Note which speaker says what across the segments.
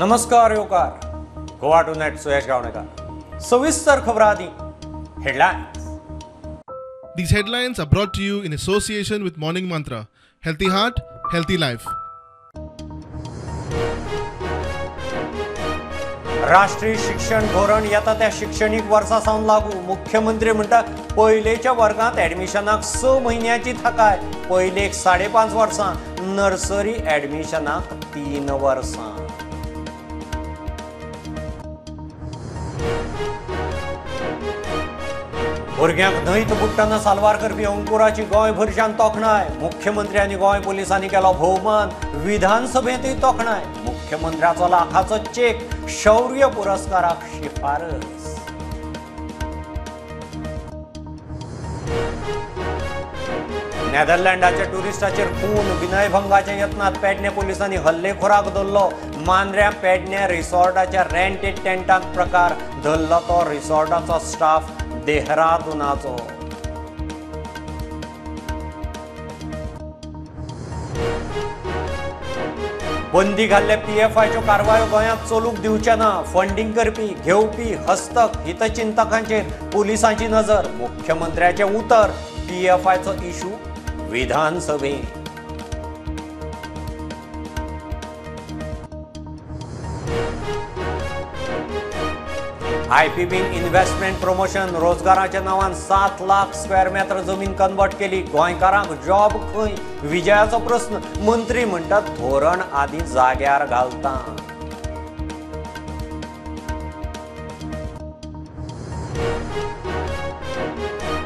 Speaker 1: नमस्कार येवकार गोवा टुनायट सुयश गावणेकर. सविस्तर खबरां आदी headlines.
Speaker 2: These headlines are brought to you in association with Morning Mantra. Healthy heart, healthy life.
Speaker 1: राष्ट्रीय शिक्षण धोरण येता त्या शिक्षणीक वर्सा सावन लागू. मुख्यमंत्री म्हणटा पयलेच्या वर्गांत ऍडमिशनाक 6 म्हयन्याची थाकाय, पयलेक 5.5 वर्सां, नर्सरी ऍडमिशनाक 3 वर्सां. भुरग्यांक न्हंयत बुडटना साल्वार करपी अंकुराची गोंयभरच्यान तोखणाय. मुख्यमंत्री आनी गोंय पुलिसांनी केलो भोवमान. विधानसभेंतूय तोखणाय. मुख्यमंत्र्याचो लाखाचो चेक शौर्य पुरस्काराक शिफारस. नेदरलँडाच्या ट्युरिस्टाचेर खून. विनयभंगाच्या यत्नांत पेडणे पुलिसांनी हल्लेखोराक धरलो. मांद्र्यां पेडणे रिसॉर्टाच्या रेंटेड टेंटांत प्रकार. धरलो तो रिसॉर्टाचो स्टाफ देहरादूनाचो. बंदी घाल्ले पीएफआयच्यो कारवायो गोंयांत चलूंक दिवचे ना. फंडींग करपी, घेवपी, हस्तक, हितचिंतकांचेर पुलिसांची नजर. मुख्यमंत्र्याचें उतर, पीएफआयचो इशू विधानसभेंत. आयपीबीन इन्व्हेस्टमेंट प्रमोशन रोजगाराच्या नावान 7 लाख स्क्वेअर मीटर जमीन कन्वर्ट केली. गोंयकारांक जॉब खंय? विजयाचो प्रस्न. मंत्री म्हणटात धोरण आदी जाग्यार घालता.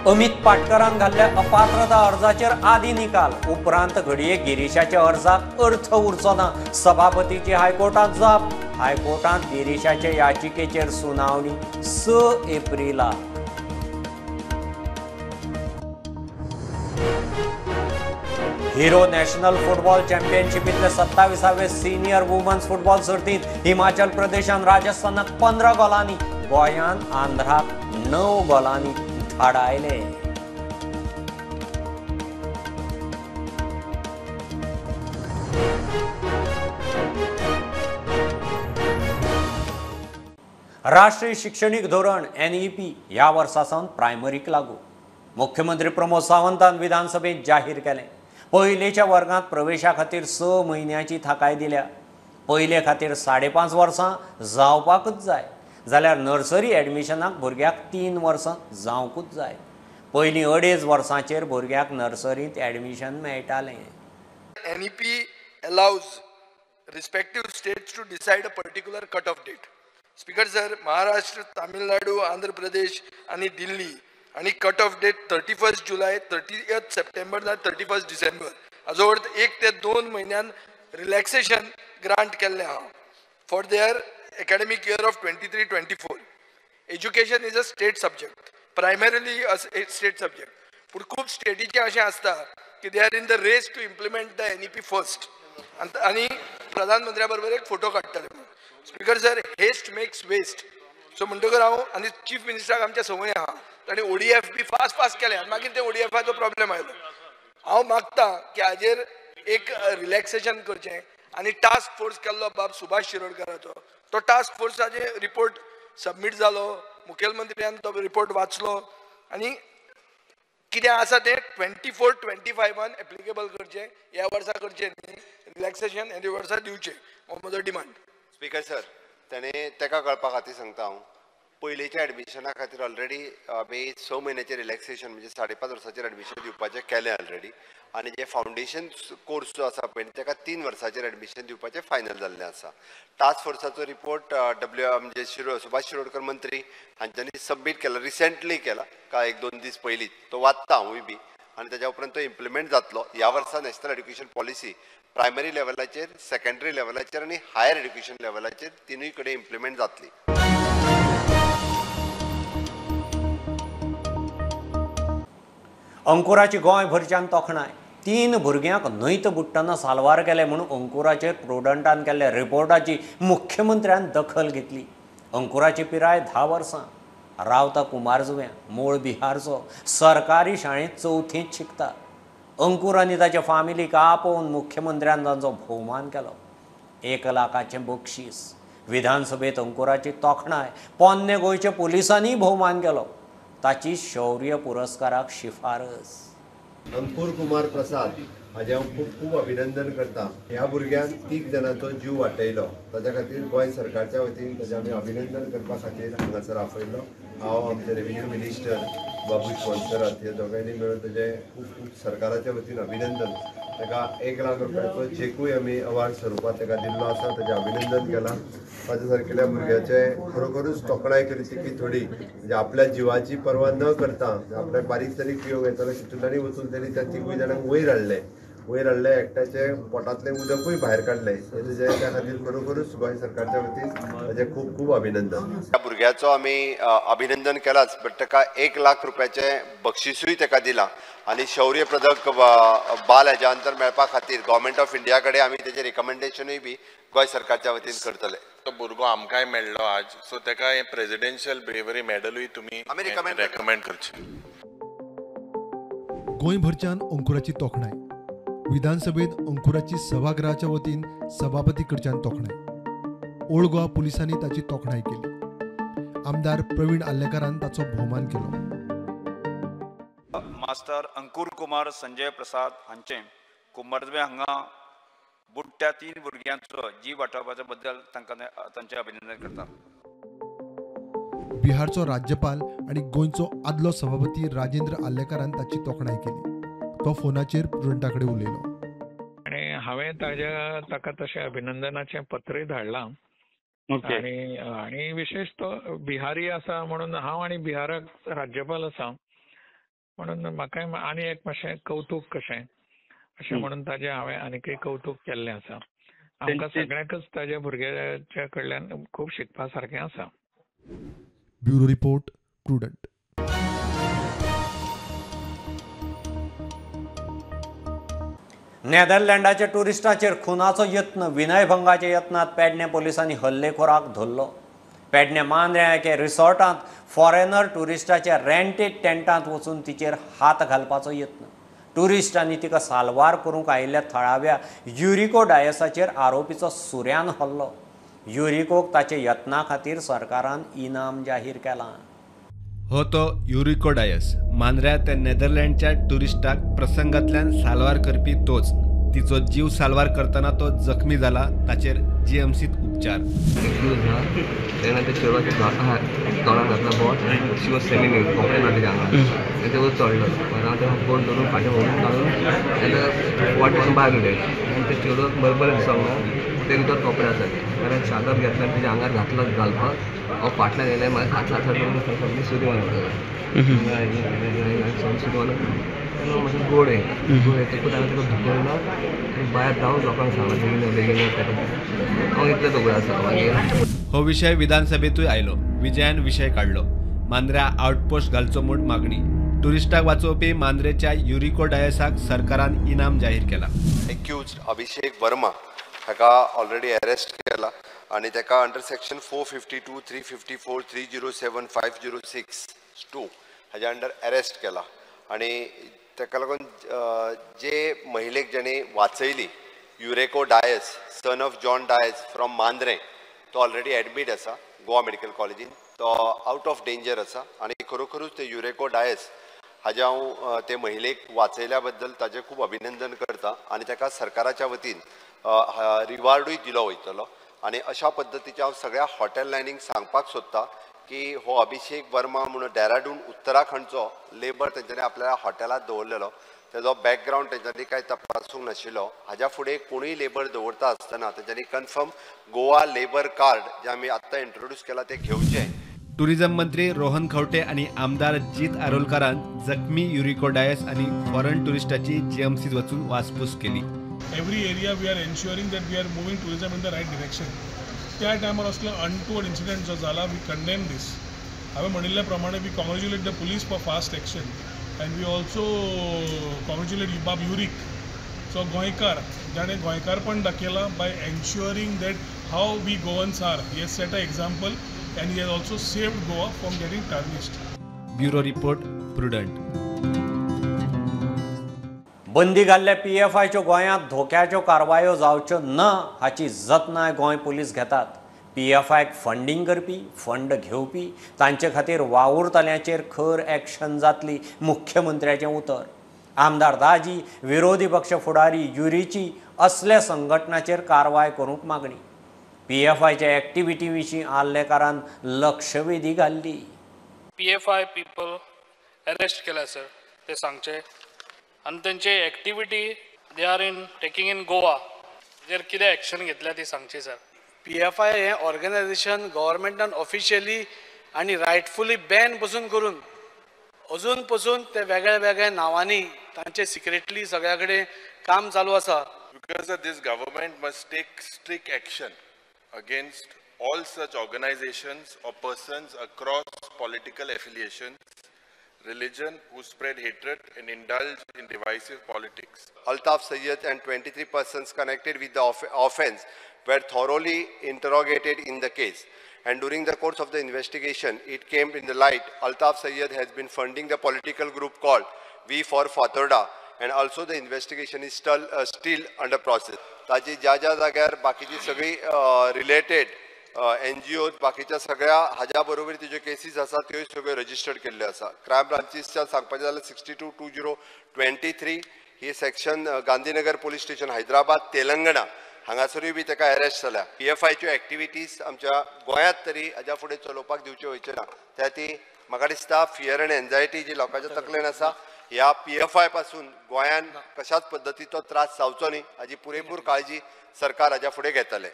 Speaker 1: अमित पाटकरान घाल्ल्या अपात्रता अर्जाचेर आदी निकाल. उपरांत घडये गिरीशाच्या अर्जाक अर्थ उरचो ना. सभापतीची हायकोर्टांत जाप. हायकोर्टांत गिरीशाचे याचिकेचेर सुनावणी 6 एप्रिलाक. हिरो नॅशनल फुटबॉल चॅम्पियनशिपींतले 27वे सिनियर वुमन्स फुटबॉल सर्तींत हिमाचल प्रदेशान राजस्थानाक 15 गोलांनी, गोंयान आंध्राक 9 गोलांनी धाडायले. राष्ट्रीय शिक्षणीक धोरण NEP ह्या वर्सा सावन प्रायमरीक लागू. मुख्यमंत्री प्रमोद सावंतान विधानसभेंत जाहीर केलें. पयलेच्या वर्गांत प्रवेशा खातीर 6 म्हयन्याची थाकाय दिल्या. पयले खातीर 5.5 वर्सां जावपाकूच जाय, जाल्यार नर्सरी ऍडमिशनाक भुरग्याक 3 वर्सां जावंकूच जाय. पयलीं 2.5 वर्सांचेर भुरग्याक नर्सरींत ऍडमिशन मेळटालें.
Speaker 3: NEP allows respective states to decide a particular cut off date. Speaker sir, Maharashtra, Tamil Nadu, Andhra Pradesh आनी दिल्ली आनी कट ऑफ डेट 31 जुलय, 30 सप्टेंबर ना 31 डिसेंबर. हाजो अर्थ 1 ते 2 म्हयन्यान रिलॅक्सेशन ग्रांट केल्लें आहा for their academic year of 23-24. Education is a state subject, primarily a state subject. पूण खूब स्टेटीचें अशें आसता की they are in the race to implement the NEP first. आनी प्रधानमंत्र्या बरोबर एक फोटो काडटाले. Speaker sir, haste makes waste. So म्हणटकर हांव आनी चीफ मिनिस्टराक आमच्या संवय आहा, ताणें ODF बी फास्ट फास्ट केलें आनी मागीर ते ODFाचो प्रॉब्लेम आयलो. हांव मागता की हाजेर एक रिलॅक्सेशन करचें आनी टास्क फोर्स केल्लो बाब सुभाष शिरोडकराचो, तो टास्क फोर्साचे रिपोर्ट सबमीट जालो, मुखेलमंत्र्यान तो रिपोर्ट वाचलो आनी कितें आसा तें 24-25 एप्लिकेबल करचें. ह्या वर्सा करचें न्ही, रिलॅक्सेशन ह्या वर्सा दिवचें, हो म्हजो डिमांड.
Speaker 4: स्पीकर सर, ताणें ताका कळपा खातीर सांगता हांव, पयलींच्या एडमिशना खातीर ऑलरेडी आमी 6 म्हयन्याचें रिलॅक्सेशन म्हणजे 5.5 वर्साचेर एडमिशन दिवपाचें केलें ऑलरेडी. आनी जे फावंडेशन कोर्स जो आसा पळय ताका 3 वर्साचेर एडमिशन दिवपाचें फायनल जाल्लें आसा. टास्क फोर्साचो रिपोर्ट डब्ल्यू म्हणजे सुभाष शिरोडकर मंत्री हांच्यांनी सबमीट केला, रिसेंटली केला, काय 1-2 दीस पयलीं. तो वाचता हांवूय बी आनी ताज्या उपरांत तो इम्प्लिमेंट जातलो. ह्या वर्सा नॅशनल एड्युकेशन पॉलिसी प्रायमरी लेवलाचेर, सेकंडरी लेवलाचेर आनी हायर एड्युकेशन लेवलाचेर तिनूय कडेन इम्प्लिमेंट जातली.
Speaker 1: अंकुराची गोंयभरच्यान तोखणाय. 3 भुरग्यांक न्हंयत बुडटना साल्वार केले म्हूण अंकुराचेर प्रुडंटान केल्ल्या रिपोर्टाची मुख्यमंत्र्यान दखल घेतली. अंकुराची पिराय 10 वर्सां, रावता कुमारजुव्यां, मूळ बिहारचो, सरकारी शाळेंत 4थेंत शिकता. अंकुर आनी ताच्या फामिलीक आपोवन मुख्यमंत्र्यान तांचो भोवमान केलो. 1 लाखाचें बक्षीस. विधानसभेत अंकुराची तोखणाय पोन्ने गोंयच्या पोलिसांनी भोवमान केलो. ताची शौर्य पुरस्काराक शिफारस.
Speaker 4: अंकुर कुमार प्रसाद हाजें हांव खूब खूब अभिनंदन करता. ह्या भुरग्यान 3 जाणांचो जीव वाटयलो, ताच्या खातीर गोंय सरकारच्या वतीन ताजें आमी अभिनंदन करपा खातीर हांगासर आपयलो. हांव, आमचे रेव्हेन्यू मिनिस्टर बाबूश मोन्सेरात ह्या दोगांयनी मेळून ताजें खूब खूब सरकाराच्या वतीन अभिनंदन. ताका 1 लाख रुपयाचो चेकूय आमी अवॉर्ड स्वरुपात ताका दिल्लो आसा, ताजें अभिनंदन केलां. ताच्या सारकेल्या भुरग्याचें खरोखरूच तोखणाय करची की थोडी म्हणजे आपल्या जिवाची पर्वा न करता आपल्या बारीक सारीक पिवंक येतालो तितूंतल्यानूय वचून ताणी त्या 3 जाणांक वयर हाडले. वयर हाडले, एकट्याचें पोटांतलें उदकूय भायर काडलें. तेजें त्या खातीर खरोखरूच गोंय सरकारच्या वतीन ताजें खूब खूब अभिनंदन. त्या भुरग्याचो आमी अभिनंदन केलाच, बट ताका 1 लाख रुपयाचें बक्षिसूय ताका दिलां आनी शौर्य पदक बाल हेज्या अंतर मेळपा खातीर गव्हर्मेंट ऑफ इंडिया कडेन आमी तेजें रिकमेंडेशनूय बी गोंय सरकारच्या वतीन करतले.
Speaker 5: तो भुरगो आमकांय मेळ्ळो आज, सो ताका हें प्रेजिडेन्शियल ब्रेवरी मेडलूय तुमी रेकमेंड करचें.
Speaker 6: गोंयभरच्यान अंकुराची तोखणाय. विधानसभेत अंकुराची सभागृहाच्या वतीन सभापती कडच्यान तोखणाय. ओल्ड गोवा पुलिसांनी ताची तोखणाय केली. आमदार प्रवीण आर्लेकारान ताचो भोवमान केलो.
Speaker 7: मास्टर अंकुर कुमार संजय प्रसाद हांचे कुंभारजुवें हांगा बुडट्या 3 भुरग्यांचो जीव वाटावपाच्या बद्दल तांकां तांचें अभिनंदन करता.
Speaker 6: बिहारचो राज्यपाल आनी गोंयचो आदलो सभापती राजेंद्र आर्लेकारान ताची तोखणाय केली. तो फोनाचेर प्रुडंटा कडेन उलयलो.
Speaker 8: आनी हांवें ताका तशें अभिनंदनाचें पत्रूय धाडलां. आनी आनी विशेश तो बिहारी आसा म्हणून हांव आनी बिहाराक राज्यपाल आसा म्हणून म्हाकाय आनी एक मातशें कौतूक कशें अशें म्हणून ताजें हांवें आनीकय कौतूक केल्लें आसा. आमकां सगळ्यांकच ताज्या भुरग्याच्या कडल्यान खूब शिकपा सारकें आसा.
Speaker 6: Bureau report, Prudent.
Speaker 1: नेदरलँडाच्या टुरिस्टाचेर खुनाचो यत्न. विनयभंगाच्या यत्नांत पेडणे पोलिसांनी हल्लेखोराक धरलो. पेडणे मांद्र्यां एके रिसॉर्टांत फॉरेनर टुरिस्टाच्या रेंटेड टेंटांत वचून तिचेर हात घालपाचो यत्न. टुरिस्टांनी तिका साल्वार करूंक आयिल्ल्या थळाव्या युरिको डायसाचेर आरोपीचो सुऱ्यान हल्लो. युरिकोक ताच्या यत्ना खातीर सरकारान इनाम जाहीर केलां.
Speaker 9: हो तो युरिको डायस मांद्र्या त्या नेदरलँडच्या टुरिस्टाक प्रसंगांतल्यान साल्वार करपी तोच. तिचो जीव साल्वार करतना तो जखमी जाला, ताचेर जीएमसीत उपचार.
Speaker 10: बरोबर कपडे आसा चादर घेतला तेज्या आंगार घातला घालपाक हांव फाटल्यान येयलें, मागीर हात हात करून सुरी मारून सुरी मारून तेन्ना मातशें गोड येयला. गोड येतकूच हांवें ताका धुकल्लो आनी भायर धांवन लोकांक सांगलां बेगीन बेगीन ताका. हांव इतलें खबर आसा. मागीर
Speaker 9: हो विशय विधानसभेतूय आयलो. विजयान विशय काडलो. मांद्र्या आउटपोस्ट घालचो म्हूण मागणी. टुरिस्टाक वाचोवपी मांद्रेच्या युरिको डायसाक सरकारान इनाम जाहीर केला.
Speaker 4: एक्युज्ड अभिषेक वर्मा हाका ऑलरेडी अरेस्ट केला आनी ताका अंडर सेक्शन 452, 354, 307, 506 2 हाज्या अंडर अरेस्ट केला. आनी ताका लागून जे महिलेक जेणे वाचयली, Eurico Dias son of John Dias from Mandrem, तो ऑलरेडी एडमीट आसा गोवा मेडिकल कॉलेजीन. तो आवट ऑफ डेंजर आसा आनी खरोखरूच ते युरेको डायस हाजें हांव ते महिलेक वाचयल्या बद्दल ताजें खूब अभिनंदन करता आनी ताका सरकाराच्या वतीन रिवार्डूय दिलो वयतलो. आनी अशा पद्दतीचें हांव सगळ्या हॉटेल लायनींक सांगपाक सोदता की हो अभिषेक वर्मा म्हणून डेहराडून उत्तराखंडचो लेबर तेंच्यांनी आपल्या हॉटेलांत दवरलेलो, तेजो बॅकग्रावंड तेंच्यांनी कांय तपासूंक नाशिल्लो. हाज्या फुडें कोणूय लेबर दवरता आसतना तेंच्यांनी कन्फर्म गोवा लेबर कार्ड जें आमी आत्तां इंट्रोड्यूस केलां तें घेवचें.
Speaker 9: टुरिझम मंत्री रोहन खंवटे आनी आमदार जीत आरोलकारान जखमी युरिको डायस आनी फॉरेन टुरिस्टाची जीएमसीत वचून वासपूस केली.
Speaker 11: Every area we are ensuring that we are moving tourism in the right direction. त्या टायमार असलो अनटुवर्ड इन्सिडंट जो जाला, we condemn दीस. हांवें म्हणिल्ल्या प्रमाणे we congratulate the police for fast action and we also congratulate बाब युरीक जो गोंयकार, जाणें गोंयकारपण दाखयलां by ensuring that how we Goans are. He has set a example and he has also saved Goa from getting tarnished.
Speaker 9: Bureau report, Prudent.
Speaker 1: बंदी घाल्ल्या पीएफआयच्यो गोंयांत धोक्याच्यो कारवायो जावच्यो ना हाची जतनाय गोंय पुलीस घेतात. पीएफआयक फंडींग करपी, फंड घेवपी तांचे खातीर वावुरतल्यांचेर खर ॲक्शन जातली, मुख्यमंत्र्याचें उतर. आमदार दाजी, विरोधी पक्ष फुडारी युरीची असल्या संघटनाचेर कारवाय करूंक मागणी. पीएफआयच्या ॲक्टिविटी विशीं आर्लेकारान लक्षवेधी घाल्ली.
Speaker 12: पीएफआय पीपल अरेस्ट केल्या सर, ते सांगचे आनी तेंचे activity they are in taking in Goa जेर कितें एक्शन घेतल्या ती सांगची सर.
Speaker 13: पीएफआय हें ऑर्गनायझेशन गव्हर्मेंटान ऑफिशियली आनी रायटफुली बॅन पसून करून अजून पसून ते वेगळ्या वेगळ्या नांवांनी तांचे सिक्रेटली सगळ्या कडेन काम चालू आसा.
Speaker 5: Because this government must take strict action against all such organizations or persons across political affiliations, religion who spread hatred and indulge in divisive politics.
Speaker 4: Altaf Sayyed and 23 persons connected with the offense were thoroughly interrogated in the case. And during the course of the investigation, it came in the light Altaf Sayyed has been funding the political group called V for Fatorda, and also the investigation is still under process. ताजी ज्या ज्या जाग्यार बाकीची सगळी related NGO बाकीच्या सगळ्या हाज्या बरोबर तिज्यो केसीस आसा त्योय सगळ्यो रजिस्टर्ड केल्ल्यो आसा. क्रायम ब्रांचीसच्या सांगपाचें जाल्यार 62/2023 ही section Gandhinagar police station Hyderabad Telangana हांगासरूय बी ताका अरेस्ट जाल्या. पीएफआयच्यो एक्टिविटीज आमच्या गोंयांत तरी हाज्या फुडें चलोवपाक दिवच्यो वयच्यो ना. त्या ती म्हाका दिसता फियर आनी एन्जायटी जी लोकांच्या तकलेन आसा ह्या पीएफआय पासून गोंयान कशाच पद्दतीचो त्रास जावचो न्ही हाजी पुरेपूर काळजी सरकार हाज्या फुडें घेतले.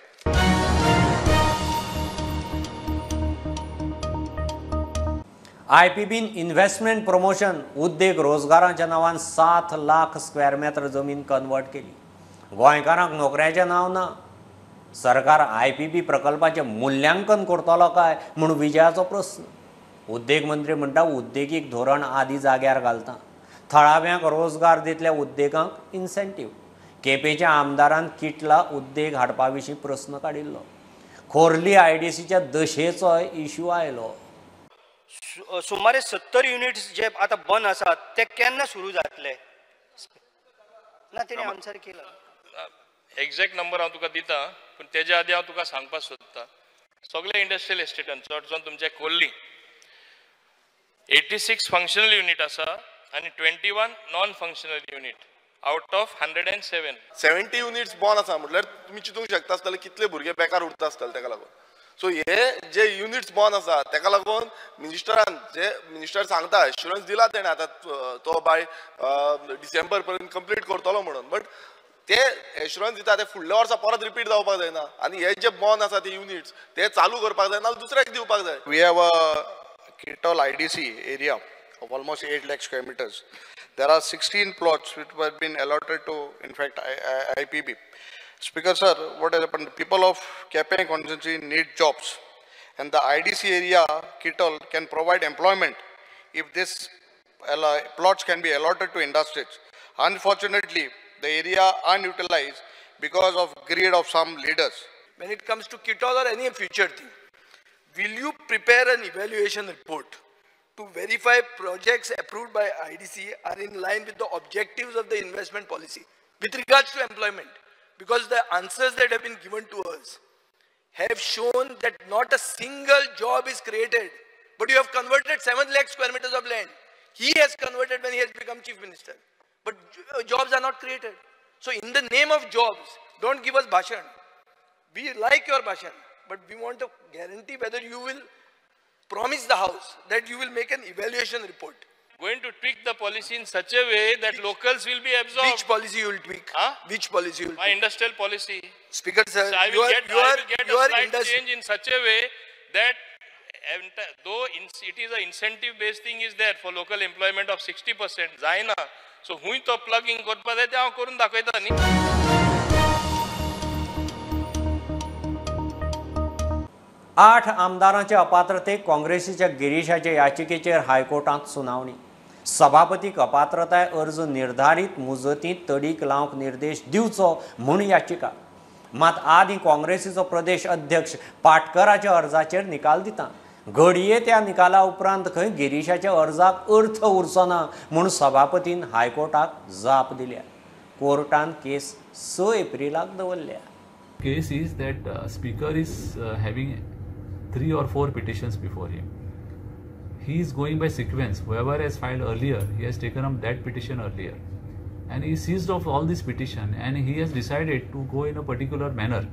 Speaker 1: आयपीबीन इन्व्हेस्टमेंट प्रमोशन उद्देग रोजगाराच्या नांवान 7 लाख स्क्वेअर मेटर जमीन कन्वर्ट केली. गोंयकारांक नोकऱ्याचें नांव ना. सरकार आयपीबी प्रकल्पाचें मूल्यांकन करतलो काय म्हूण विजयाचो प्रस्न. उद्देग मंत्री म्हणटा उद्देगीक धोरण आदी जाग्यार घालता, थळाव्यांक रोजगार दितल्या उद्देगांक इन्सेंटीव. केपेंच्या आमदारान किटला उद्देग हाडपा विशीं प्रस्न काडिल्लो. खोर्ली आयडीसीच्या दशेचोय इश्यू आयलो.
Speaker 14: सुमारे 70 युनिट्स जे आता बंद आसात ते केन्ना सुरू जातले? ना तेणे आन्सर केला.
Speaker 12: एग्जॅक्ट नंबर हांव तुका दिता, पूण तेज्या आदी हांव तुका सांगपाक सोदता. सगळे इंडस्ट्रियल एस्टेटान चडसून तुमचे खोर्ली 86 फंक्शनल युनिट आसा आनी 21 non functional unit out of 107.
Speaker 15: 70 units बंद आसा म्हटल्यार तुमी चिंतूंक शकता आसतले कितले भुरगे बेकार उरता आसतले तेका लागून. सो हे जे युनिट्स बंद आसा तेका लागून मिनिस्टरान जे मिनिस्टर सांगता एश्युरन्स दिला तेणें आतां तो बाय डिसेंबर पर्यंत कंप्लीट करतलो म्हणून, बट ते एश्युरन्स दिता ते फुडल्या वर्सा परत रिपीट जावपाक जायना आनी हे जे बंद आसा ते युनिट्स ते चालू करपाक जाय ना दुसऱ्याक दिवपाक जाय.
Speaker 16: We have a Kitol IDC area of almost 8 lakh square meters. There are 16 plots which have been allotted to, in fact, IPB. Speaker sir, what has happened? People of Quepem constituency need jobs, and the IDC area, Kitol, can provide employment if this plots can be allotted to industries. Unfortunately, the area unutilized because of greed of some leaders.
Speaker 3: When it comes to Kitol or any future thing, will you prepare an evaluation report to verify projects approved by IDC are in line with the objectives of the investment policy with regards to employment? Because the answers that have been given to us have shown that not a single job is created, but you have converted 7 lakh square meters of land. He has converted when he has become chief minister, but jobs are not created. So in the name of jobs, don't give us bhashan. We like your bhashan, but we want to guarantee whether you will promise the house that you will make an evaluation report.
Speaker 12: Going to tweak the policy in such a way that locals will be absorbed.
Speaker 3: Which policy you will tweak?
Speaker 12: Huh?
Speaker 3: Which policy you will
Speaker 12: My
Speaker 3: tweak?
Speaker 12: Industrial policy.
Speaker 3: Speaker sir,
Speaker 12: so I will get a slight change in such a way that though it is an incentive based thing is there for local employment of 60% जायना. So हुंय तो plugging करपा जाय तें हांव करून दाखयता न्ही.
Speaker 1: आठ आमदारांचे अपात्रतेक काँग्रेसीच्या गिरीशाचे याचिकेचेर हायकोर्टांत सुनावणी. सभापतीक अपात्रताय अर्ज निर्धारीत मुजतींत तडीक लावंक निर्देश दिवचो म्हूण याचिका. मात आदीं काँग्रेसीचो प्रदेश अध्यक्ष पाटकराच्या अर्जाचेर निकाल दिता. घडये त्या निकाला उपरांत खंय गिरीशाच्या अर्जाक अर्थ उरचो ना म्हूण सभापतीन हायकोर्टाक जाप दिल्या. कोर्टान केस 6 एप्रिलाक दवरल्या.
Speaker 17: Case is that speaker is having 3 or 4 petitions before him. He is going by sequence. Whoever has filed earlier, he has taken up that petition earlier, and he seized of all this petition and he has decided to go in a particular manner,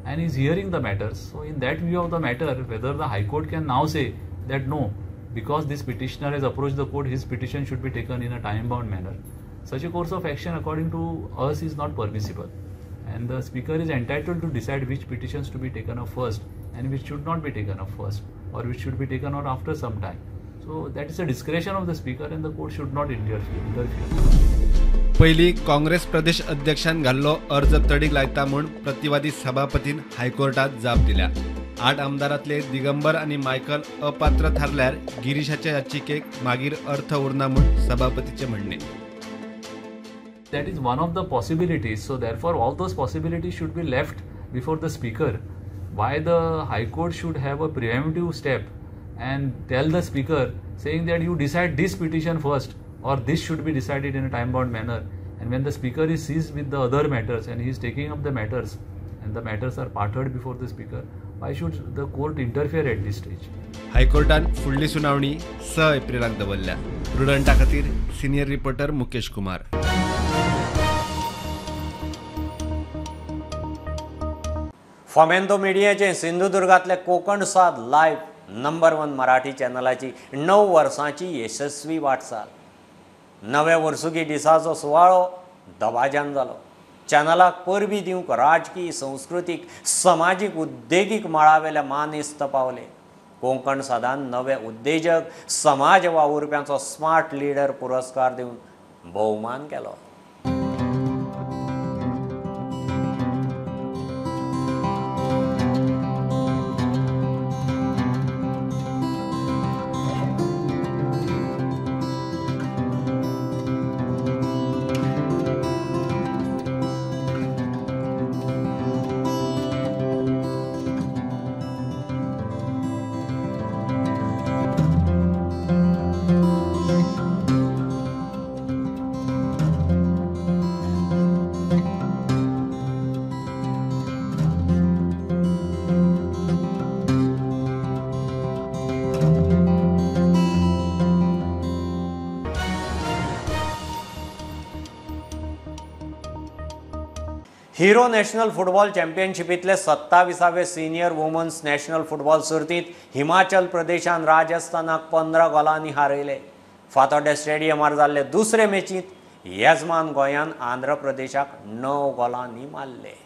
Speaker 17: and he is hearing the matters. So in that view of the matter, whether the High Court can now say that no, because this petitioner has approached the court, his petition should be taken in a time-bound manner. Such a course of action, according to us, is not permissible, and the speaker is entitled to decide which petitions to be taken up first and which should not be taken up first, or which should be taken out after some time. So that is a discretion of the speaker and the court should not interfere.
Speaker 9: पयली काँग्रेस प्रदेश अध्यक्षान घाल्लो अर्ज तडीक लायता म्हूण प्रतिवादी सभापतीन हायकोर्टात जाप दिल्या. 8 आमदारांतले दिगंबर आनी मायकल अपात्र थारल्यार गिरीशाच्या याचिकेक मागीर अर्थ उरना म्हूण सभापतीचें म्हणणें.
Speaker 17: That is one of the possibilities. So therefore all those possibilities should be left before the speaker. Why the High Court should have a preemptive step and tell the speaker saying that you decide this petition first or this should be decided in a time-bound manner, and when the speaker is seized with the other matters and he is taking up the matters and the matters are parted before the speaker, why should the court interfere at this stage?
Speaker 9: हायकोर्टान फुडली सुनावणी 6 एप्रिलाक दवरल्या. प्रुडंटा खातीर senior reporter Mukesh Kumar.
Speaker 1: Fomento मिडियाचे सिंधुदुर्गातले Konkan साद live number 1 Marathi चॅनलाची 9 वर्सांची यशस्वी वाटचाल. नव्या वर्सुकी दिसाचो सुवाळो दबाज्यान जालो. चॅनलाक परबी दिवंक राजकीय, संस्कृतीक, समाजीक, उद्देगीक मळावेल्या मानेस्त पावले. कोंकण सादान नवे उद्देजक, समाज वावुरप्यांचो स्मार्ट लिडर पुरस्कार दिवन भोवमान केलो. हिरो नॅशनल फुटबॉल चॅम्पियनशिपींतले 27वे सिनियर वुमन्स नॅशनल फुटबॉल सर्तींत हिमाचल प्रदेशान राजस्थानाक 15 गोलांनी हारयले. फातोड्डें स्टेडियमार जाल्ले दुसरे मॅचींत येजमान गोंयान आंध्र प्रदेशाक 9 गोलांनी मारले.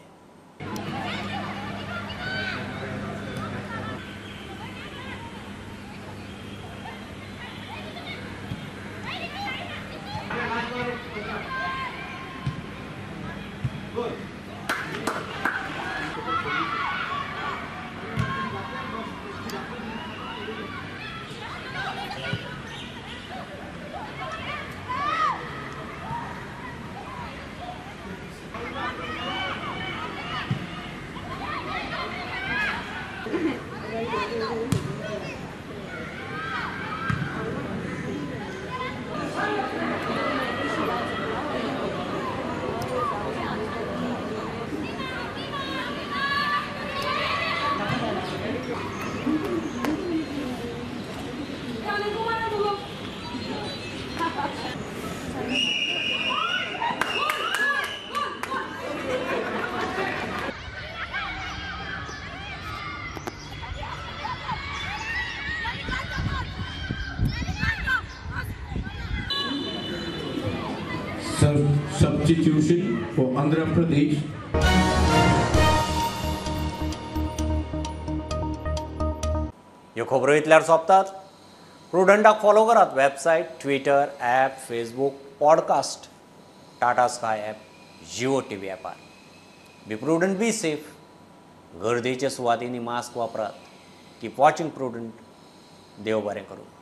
Speaker 18: Substitution for Andhra Pradesh.
Speaker 1: ह्यो खबरो इतल्यार सोंपतात. प्रुडंटाक फॉलो करात website, Twitter, app, Facebook, podcast, Tata Sky app, Jio TV ॲपार. Be prudent, be safe. गर्देच्या सुवातींनी मास्क वापरात. Keep watching Prudent. देव बरें करूं.